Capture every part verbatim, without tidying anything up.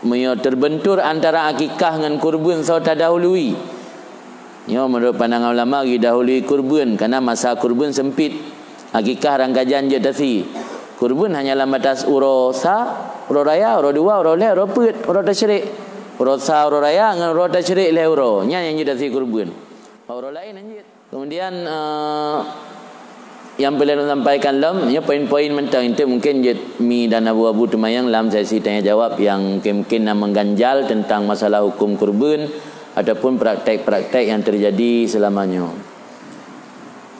meunyoe teubentur antara akikah ngon kurban soe tadahului. Nyoe menurut pandangan ulama geudahului kurban, karena masa kurban sempit. Akikah rangkajan jeuet tasi. Kurban hanya lam batas uroe sa, uroe raya, uroe dua, uroe lhèe, uroe peuet, uroe tasyrik. Uroe sa, uroe raya ngon uroe tasyrik lhèe uroe. Nyan nyang jeuet tasi kurban. Uroe laén hana jeuet. Kemudian, eh, nyang peureulèe lôn sampaikan lom, nyoe poin-poin mantong, itu mungkin jeuet Mi dan Abu-Abu teumayang lam sesi tanya jawab nyang mungkin-mungkin na mengganjal tentang masalah hukum kurban ataupun praktek-praktek nyang terjadi selama nyoe.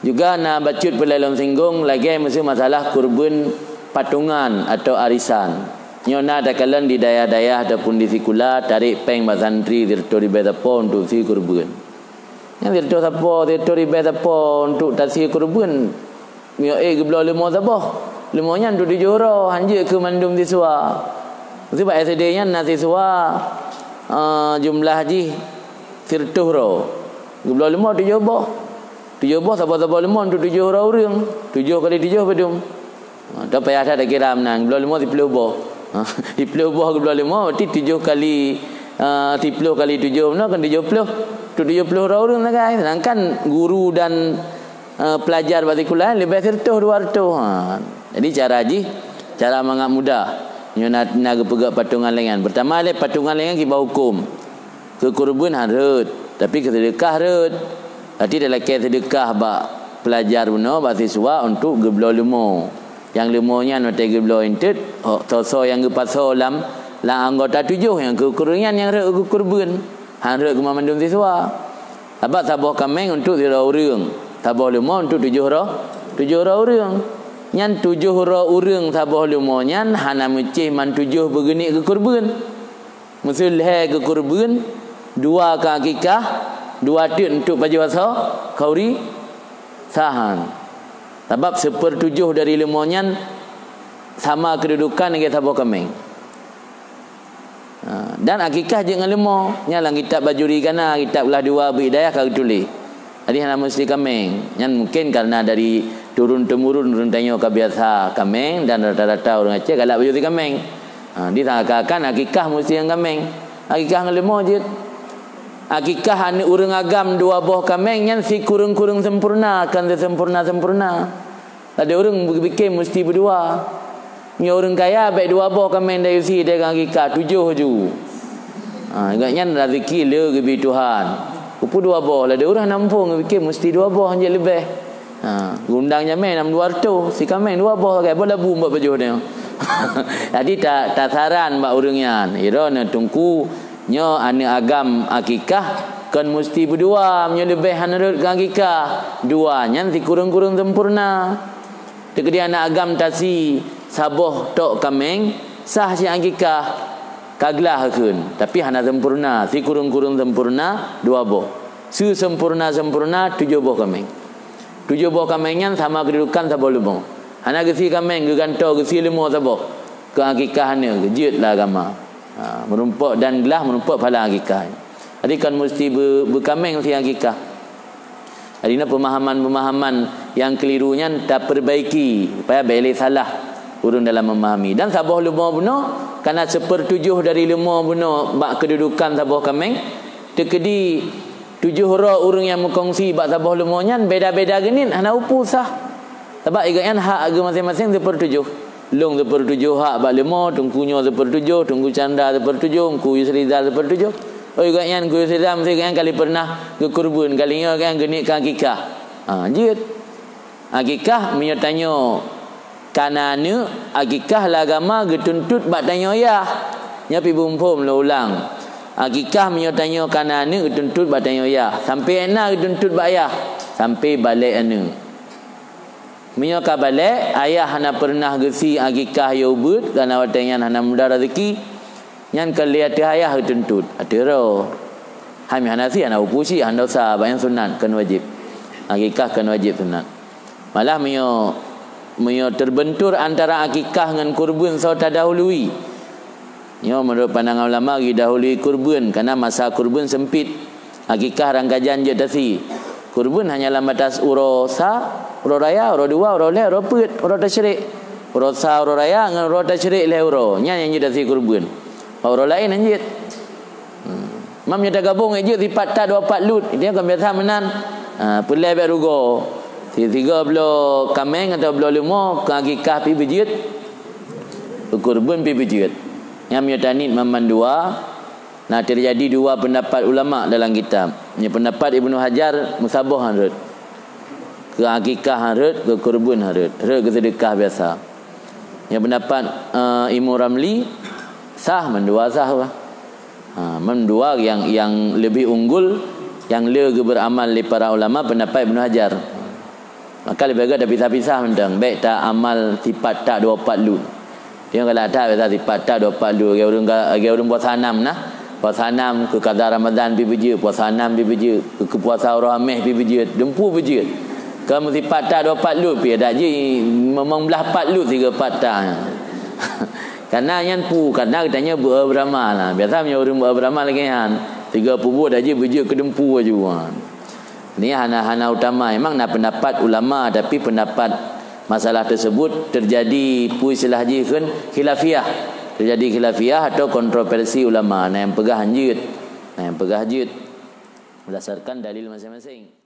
Juga na bacut peureulèe lôn singgung lagèe miseue masalah kurban patungan atau arisan. Nyoe na takalon di dayah-dayah ataupun di sikula tarek péng bak santri sireutôh ribèe sapo untuk si kurban. Nyan sireutôh sapo, sireutôh ribèe sapo untuk tasi kurban. Miyueb ék geubloe leumo saboh. Leumo nyan untuk tujoh uroe, hanjeuet keu mandum siswa. Miseue bak S D nyan na siswa, eh, jumlah jih sireutôh uroe. Geubloe leumo tujoh boh. Tujoh boh saboh-saboh leumo untuk tujoh uroe ureueng. Tujoh kali tujoh padum? Ha, tu payah that takira meunan. Geubloe leumo siploh boh. Ha, siploh boh geubloe leumo, berarti tujoh kali, ah, siploh kali tujoh, meunan kan tujoh ploh. Tu tujoh ploh droe ureueng sagai. Sedangkan guru dan, ah, pelajar bak sikula leubeh sireutôh dua reutôh. Ha, jadi cara jih, cara mangat mudah. Nyoe na, na geupeugah patungan lengan. Pertama, lé patungan lengan kiban hukum. Keu kurban han rhot, tapi keu seudeukah rhot. Berarti talakèe seudeukah bak pelajar bunoe, bak siswa untuk geubloe leumo. Nyang leumo nyan watèe geubloe eunteuk, ho-, soe-soe nyang geupasoe lam, lam anggota tujoh nyang keu kureueng nyan nyang rhot keu kurban. Han rhot keu mandum siswa. Sabab saboh kaméng untuk sidroe ureueng, saboh leumo untuk tujoh droe, tujoh droe ureueng. Nyan tujoh droe ureueng saboh leumo nyan hana meucéh man tujoh beugeuneuk keu kurban. Miseue lhèe keu kurban, dua keu akikah, dua teuk untuk pajoh asoe, khauri, sahan. Sabab seupeurtujoh dari leumo nyan sama keududukan lagèe saboh kaméng. Ha, dan akikah jeuet ngon leumo. Nyan lam kitab Bajuri ka na, kitab Glah Dua Beuet Dayah ka geutuléh. Jadi hana meusti kaméng. Nyan mungkin karena dari turun-temurun ureueng tanyoe ka biasa kaméng dan rata-rata ureueng Aceh galak pajoh si kaméng. Ha, di seakan-akan akikah meusti nyang kaméng. Akikah ngon leumo jeuet. Akikah aneuk ureueng agam dua boh kaméng nyan sikureueng-kureueng sempurna, kon sisempurna-sempurna. Ada ureueng beupike meusti beudua. Nyoe ureueng kaya bèk dua boh kaméng dayusi dèh keu akikah, tujoh ju. Ha, gobnyan raseuki le geubi Tuhan. Keupeue dua boh, lagèe ureueng hana muphom, geupike meusti dua boh, hanjeuet leubeh. Ha, geuundang jamèe nam dua reutôh, si kaméng dua boh sagai, boh labu bak pajoh nyoe. Jadi ta-, tasaran bak ureueng nyan, "Droeneuh Teungku, nyoe aneuk agam akikah kon meusti beudua, meunyoe leubeh hana rhot keu akikah. Dua nyan sikureueng-kureueng sempurna." Teukeudi aneuk agam tasi saboh tok kaméng, sah cit akikah, ka glah kheun, tapi hana sempurna, sikureueng-kureueng sempurna dua boh. Seusempurna-sempurna tujoh boh kaméng. Tujoh boh kaméng nyan sama keududukan saboh leumo. Hana geusie kaméng, geugantoe geusie leumo saboh. Keu akikah aneuk, jeuet lam agama. Ha, meurumpok dan glah meurumpok pahala akikah. Jadi kon meusti beu-, beukaméng sie akikah. Jadi na peumahaman-peumahaman nyang keliru nyan tapeurbaiki supaya bèk lé salah ureueng dalam memahami. Dan saboh leumo bunoe, karena seupeurtujoh dari leumo bunoe bak keududukan saboh kaméng, teukeudi tujoh droe ureueng nyang meukongsi bak saboh leumo nyan beda-beda geuneuk, hana upu sah. Sabab gobnyan hak geuh maséng-maséng seupeurtujoh. Lôn seupeurtujoh hak bak leumo, teungku nyoe seupeurtujoh, teungku Chandra seupeurtujoh, teungku Yusrizal seupeurtujoh. Oi, gobnyan, teungku Yusrizal, meusti gobnyan kali peureunah geukurban, kali nyoe gobnyan geuneuk keu akikah. Ha, jeuet. Akikah, meunyoe tanyoe kana aneuk, akikah lam agama geutuntot bak tanyoe yah. Nyoe pih beuphom lôn ulang. Akikah meunyoe tanyoe kana aneuk geutuntot bak tanyoe yah. Sampoe na geutuntot bak yah, sampoe balek aneuk. Meunyoe ka balek, ayah hana peureunah geusie akikah yôh ubeuet, karena watèe nyan hana mudah raseuki, nyan kon lé ateueh ayah geutuntot, ateueh droe. Hai meuhana sie, hana upu sie, hana dosa, bak nyang sunat, kon wajéb. Akikah kon wajéb, sunat. Malah meunyoe, meunyoe teubentur antara akikah ngon kurban soe tadahului. Nyoe menurut pandangan ulama geudahului kurban, karena masa kurban sempit. Akikah rangkajan jeuet tasi. Kurban hanya lam batas uroe sa, uroe raya, uroe dua, uroe lhèe, uroe peuet, uroe tasyrik. Uroe sa, uroe raya ngon uroe tasyrik lhèe uroe. Nyan nyang jeuet asie keureubeuen. Uroe laén han jeuet. Hmm. Mam nyoe tagabong jeuet sipat ta dua pat lut. Dia kan biasa meunan. Ha, peulai bèk rugoe. Si-, sigoe bloe kaméng atawa bloe leumo, keu akikah pih beujeuet. Keu keureubeuen pih beujeuet. Nyan meunyoe taniet mam mandua, na teujadi dua peundapat ulama dalam kitab. Nyoe peundapat Ibnu Hajar, meusaboh han rhot. Keu akikah han rhot, keu keureubeuen han rhot. Rhot keu seudeukah biasa. Nyoe peundapat, eh, Imam Ramli, sah, mandua sah bah. Ha, mandua nyang, nyang leubeh unggul, nyang le geubeuramal lé para ulama, peundapat Ibnu Hajar. Maka leubeh gèt tapisah-pisah mantong, bèk ta amal sipat ta dua pat lut. Dia galak that biasa sipat ta dua pat lut, lagèe ureueng ga-, lagèe ureueng puasa nam nah. Puasa nam, keu kada Ramadan pih beujeuet, puasa nam pih beujeuet, keu, keu puasa uroe Hamèh pih beujeuet, dumpeue beujeuet. Keu meusipat ta dua pat lut pih, adak jih memang blah pat lut sigoe pat ta. Karena nyan peue, karena geutanyoe beu-, beuramal lah. Biasa meunyoe ureueng beu-, beuramal lagèe nyan, sigoe peubuet adak jih beujeuet keu dumpeue aju. Ni hana, hana utama. Memang na peundapat ulama, tapi peundapat masalah teusebut teujadi, peue istilah jih kheun, khilafiyah. Teujadi khilafiyah atau kontroversi ulama. Na nyang peugah han jeuet, na nyang peugah jeuet. Berdasarkan dalil maséng-maséng.